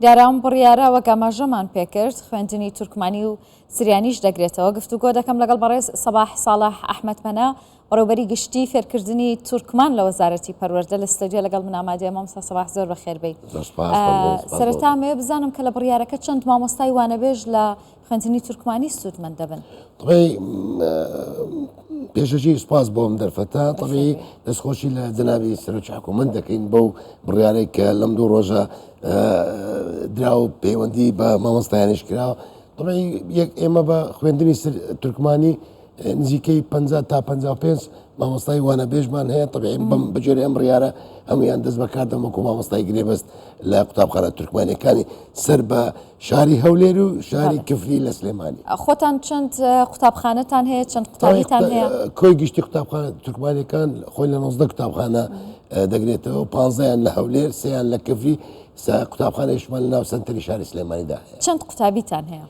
دیارە ئەم بڕیارە وەک ئاماژەمان پێکرد خوێندنی تورکمانی و سریانیش دەگرێتەوە. گفتوگۆ دەکەم لەگەڵ بەڕێز سەباح ساڵح ئەحمەد پەنا، بەڕێوبەری گشتی فێرکردنی تورکمان لە وەزارەتی پەروەردە لە ستۆدیۆ لەگەڵ من ئامادەیە. مامۆستا سەباح زۆر بەخێربێی. زۆر سپاس، بەڵێ، سپاس بۆ سەرەتا ئەمەوێ بزانم کە لە بڕیارەکە چەند مامۆستای وانەبێژ لە خوێندنی تورکمانی سوودمەند دەبن؟ طبعی پێشەکی سپاس بۆ ئەم دەرفەتە طبعی دەستخۆشی لە جەنابی سەرۆکی حکوومەت دەکەین بەو بڕیارێک کە لەم دوو ڕۆژە درا و پەیوەندی بە مامۆستایانیش کرا طبعی یەک ئێمە بە خوێندنی تورکمانی نزیکەی 50 تا 55 مامۆستای وانەبێژمان هەیە طبعی بەم بەجۆری ئەم بڕیارە هەمویان دەست بەکار دەم وەکو مامۆستای گرێبەست لە قوتابخانە تورکمانەکانی سەر بە شاری هەولێر و شاری کفری لە سلێمانی. خۆتان چەند قوتابخانەتان هەیە چەند قوتابیتان هەیە؟ کۆی گشتی قوتابخانە تورکمانەکان خۆی لە 19 قوتابخانە دەگرێتەوە پانزەیان لە هەولێر سیان لە کفری قوتابخانەیشمان لە ناو سەنتەری شاری سلێمانیدا هەیە. چەند قوتابیتان هەیە؟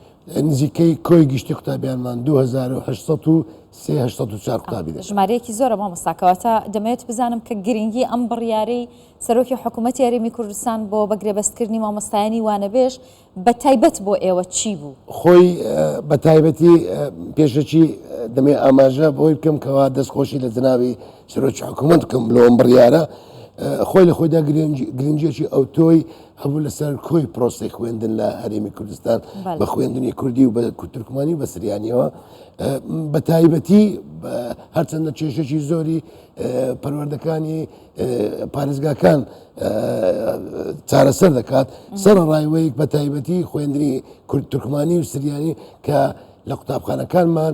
نزیکەی کۆی گشتی قوتابیانمان 2803 804 قوتابی دەبێت. ژمارەیەکی زۆرە مامۆستا، کەواتە دەمەوێت بزانم کە گرنگی ئەم بڕیارەی سەرۆکی حکوومەتی هەرێمی کوردستان بۆ بەگرێبەستکردنی مامۆستایانی وانەبێژ بە تایبەت بۆ ئێوە چی بوو؟ خۆی بە تایبەتی پێشەکی دەمێ ئاماژە بۆی بکەم کەوا دەستخۆشی لە جەنابی سەرۆکی حکوومەت بکەم لۆ ئەم بڕیارە خۆی لە خۆیدا گرنگیەکی ئەوتۆی هەبوو لەسەر کۆی پرۆسەی خوێندن لە هەرێمی کوردستان بە خوێندنی کوردی و بە تورکمانی و بە سریانیەوە بە تایبەتی هەرچەندە کێشەکی زۆری پەروەردەکانی پارێزگاکان چارەسەر دەکات سەر ڕایوەیەک بە تایبەتی خوێندنی کورد تورکمانی و سریانی کە لە قوتابخانەکانمان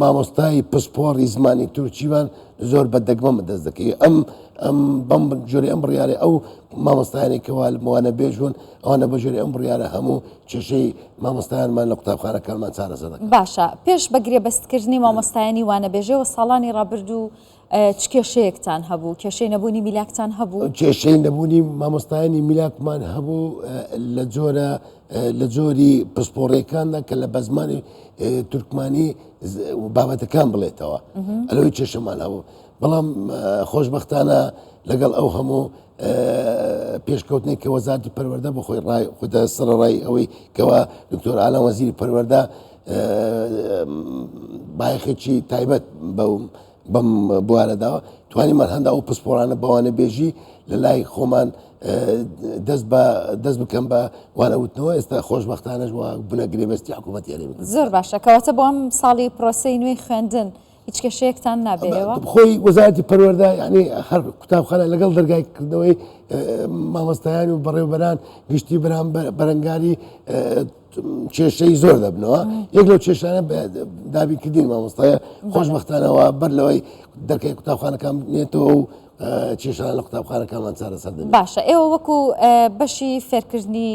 مامۆستای پسپۆڕی زمانی تورکیمان زۆر بە دەگمە دەست دەکەوێت ئەم ئەم بەم جۆری ئەم بڕیارە ئەو مامۆستایانی کەوا وانە بێژون ئەوانە بە جۆری ئەم بڕیارە هەموو کێشەی مامۆستایانمان لە قوتابخانەکانمان چارەسەر دەکەن. باشە پێش بە گرێبەستکردنی مامۆستایانی وانەبێژەوە ساڵانی ڕابردوو چ کێشەیەکتان هەبوو؟ کێشەی نەبوونی میلاکتان هەبوو؟ کێشەی نەبوونی مامۆستایانی میلاکمان هەبوو لە جۆرە لە جۆری پسپۆڕیەکاندا کە لە بەزمانی تورکمانی بابەتەکان بڵێتەوە ئەلەوەی کێشەمان هەبوو بەڵام خۆشببختانە لەگەڵ ئەو هەموو پێشکەوتنێک کە وەزارتی پەروەردە بۆ خۆی ڕای خودە سەرڕای ئەوەی کەوا دکتۆر ئالان وەزیری پەروەردە بایەخێکی تایبەت بەو بەم بوارە داوە توانیمان هەندە ئەو پسپۆرانە بەوانە بێژی لە لای خۆمان دەست بە دەست بکەم بە وانەوتنەوە ئێستا خۆشببختانەش وە بنە گرێبەستی حکوومەت یاریمە زۆر باشە کەواتە بۆ ئەم ساڵی پرۆسەی نوێی خوێندن هیچ کێشەیەکتان نابێەوە خۆی وەزارەتی پەروەردە یعنی هەر قوتابخانە لەگەڵ دەرگای کردنەوەی مامۆستایان و بەڕێوبەران گشتی بەرام بەرەنگاری کێشەی زۆر دەبنەوە یەک لەو کێشانە دابینکردنی مامۆستایە خۆشبەختانەوە بەر لەوەی دەرکەی قوتابخانەکان بنێتەوە و کێشان لە قوتابخانەکانمان چارەسەر دەبێت. باشە ئێوە وەکو بەشی فێرکردنی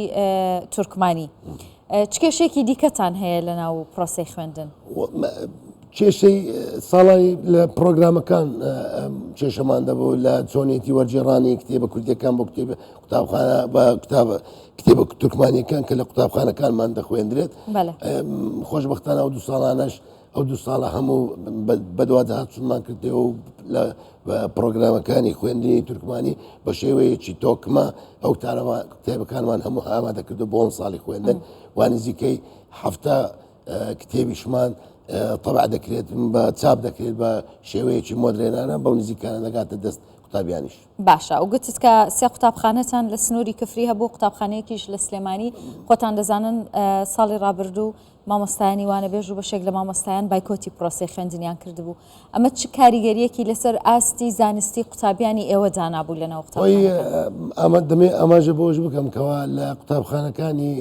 تورکمانی چ کێشەیەکی دیکەتان هەیە لە ناو پرۆسەی خوێندن؟ کێشەی ساڵانی لە پرۆگرامەکان کێشەمان دەبوو لە چۆنێتی وەرگێڕانی کتێبە کوردیەکان بۆ کتێب قوتابخانە بە کتاب کتێبە تورکمانیەکان کە لە قوتابخانەکانمان دەخوێندرێت خۆشببختانە ئەو دو ساڵانەش ئەو دو ساڵە هەموو بەدواداچوونمان کردەوە و لە پرۆگرامەکانی خوێندنی تورکمانی بە شێوەیەکی تۆکمە ئەو تارەوە کتێبەکانمان هەموو ئامادەکردو بۆ ساڵی خوێندن وا نزیکەی هەفتە کتێبیشمان تەبع دەکرێت بە چاپ دەکرێت بە شێوەیەکی مۆدرێنانە بەو نزیکانە دەگاتە دەست قوتابیانیش. باشە و گوتت کە سێ قوتابخانەتان لە سنووری کفری هەبوو قوتابخانەیەکیش لە سلێمانی خۆتان دەزانن ساڵی ڕابردوو مامۆستایانی وانەبێژ و بەشێک لە مامۆستایان بایکۆتی پرۆسەی خوێندنیان کردبوو ئەمە چ کاریگەریەکی لەسەر ئاستی زانستی قوتابیانی ئێوە دانابوو لەناو قوتابخانەکان؟ دەمێ ئاماژە بۆش بکەم کەوا لە قوتابخانەکانی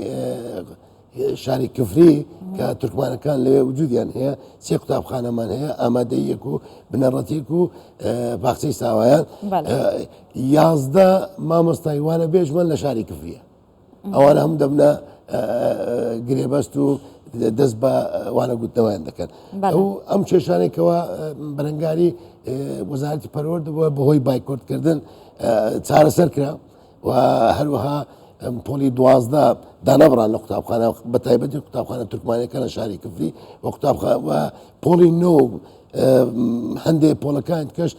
شاری کفری کە تورکمانەکان لەوێ وجودیان هەیە سێ قوتابخانەمان هەیە ئامادەیەک و بنەڕەتێک و باخچەی ساوایان 11 مامۆستای وانە بێژمان لە شاری کفریە ئەوانە هەم دەبنە گرێبەست و دەست بە وانە گوتنەوەیان دەکەن ئەو ئەم کێشانێکەوە بەرەنگاری وەزارەتی پەروەردە بووە بەهۆی بایکۆتکردن چارەسەر کرا و هەروەها پۆلی 12 دانابڕان لە قوتابخانە بە تایبەتی قوتابخانە تورکمانەکە لە شاری کفری و قوتابخانە و پۆلی نۆ هەندێک پۆلەکان کەش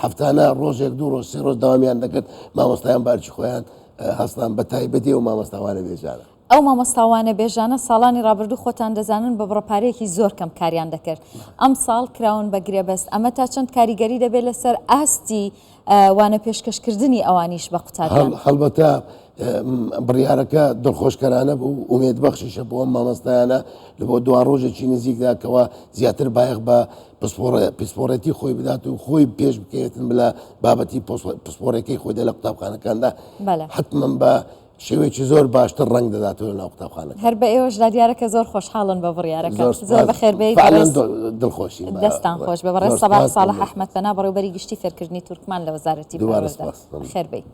هەفتانە ڕۆژێک دوو ڕۆژ سێ ڕۆژ داوامیان دەکرد مامۆستایان بارچی خۆیان. هەستان بە تایبەتی ئەو مامۆستا وانەبێژانە. ئەو مامۆستا وانەبێژانە ساڵانی ڕابردوو خۆتان دەزانن بە بڕە پارەیەکی زۆر کەم کاریان دەکرد، ئەمساڵ کراون بە گرێبەست، ئەمە تا چەند کاریگەری دەبێت لەسەر ئاستی وانە پێشکەشکردنی ئەوانیش بە قوتابیان؟ هەڵبەتە بڕیارەکە دڵخۆشکەرانە بوو و ئومێدبەخشیشە بۆ ئەم مامۆستایانە لە بۆ دواڕۆژێکی نزیکدا کەوا زیاتر بایەخ بە پسپۆڕێتی خۆی بدات و خۆی پێش بکەوێتن لە بابەتی پسپۆڕێکەی خۆیدا لە قوتابخانەکاندا حتمما بە شێوەیەکی زۆر باشتر ڕەنگ دەداتەوە لە ناو قوتابخانەکان. هەر بە ئێوەشدا دیارە کە زۆر خۆشحاڵن بە بڕیارەکە. زۆر بەخێربێیت بەڕێز. دڵخۆشین. دەستان خۆش بێ. بەڕێز سەباح ساڵح ئەحمەد پەنا بەڕێوبەری گشتی فێرکردنی تورکمان لە وەزارەتی پەروەردە. بەخێربێی.